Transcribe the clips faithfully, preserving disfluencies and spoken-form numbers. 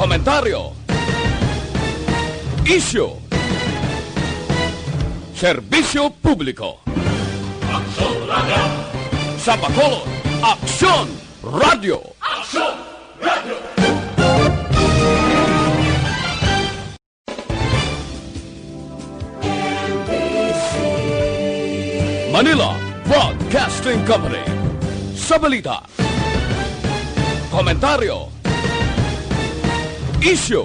Komentaryo. Isyu. Serbisyo publiko. Aksyon Radio. Sa Bacolod, Aksyon Radio. Aksyon Radio. Manila Broadcasting Company. Sa balita, komentaryo, isyu,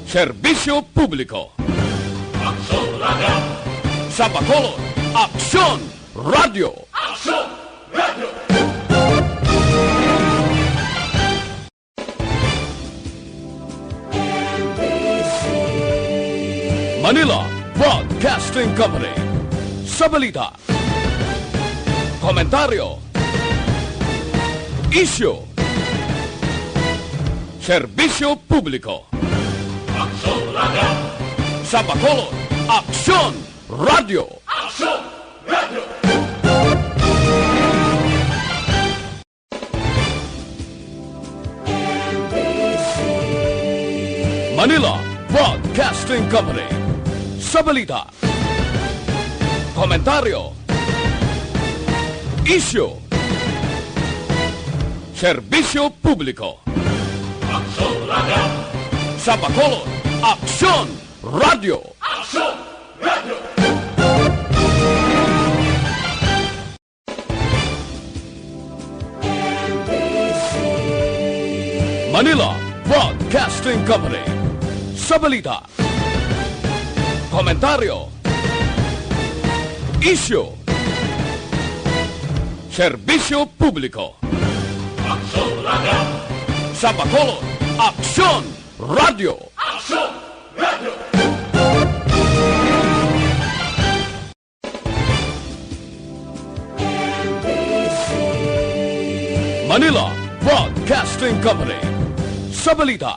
serbisyo publiko. Aksyon Radio. Sa Bacolod, Aksyon Radio. Aksyon Radio. Manila Broadcasting Company. Sa balita, komentaryo, isyu, serbisyo publiko. Aksyon Radio. Sa Bacolod, Aksyon Radio. Aksyon Radio. Manila Broadcasting Company. Sa balita, komentaryo, isyu, serbisyo publiko. Aksyon Radio. Sa Bacolod, Aksyon Radio. Aksyon Radio. Manila Broadcasting Company. Sa balita, komentaryo, isyu, serbisyo publiko. Aksyon Radio. Sa Bacolod, Aksyon Radio. Aksyon Radio. Manila Broadcasting Company. Sa balita,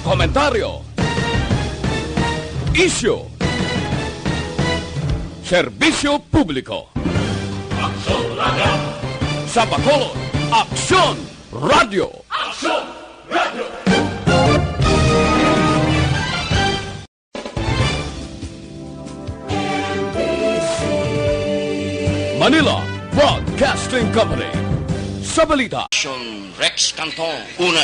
komentaryo, isyu, serbisyo publiko. Aksyon Radio. Sa Bacolod, Aksyon Radio. Aksyon Radio. Manila Broadcasting Company. Sa balita, Aksyon Rex Canton, una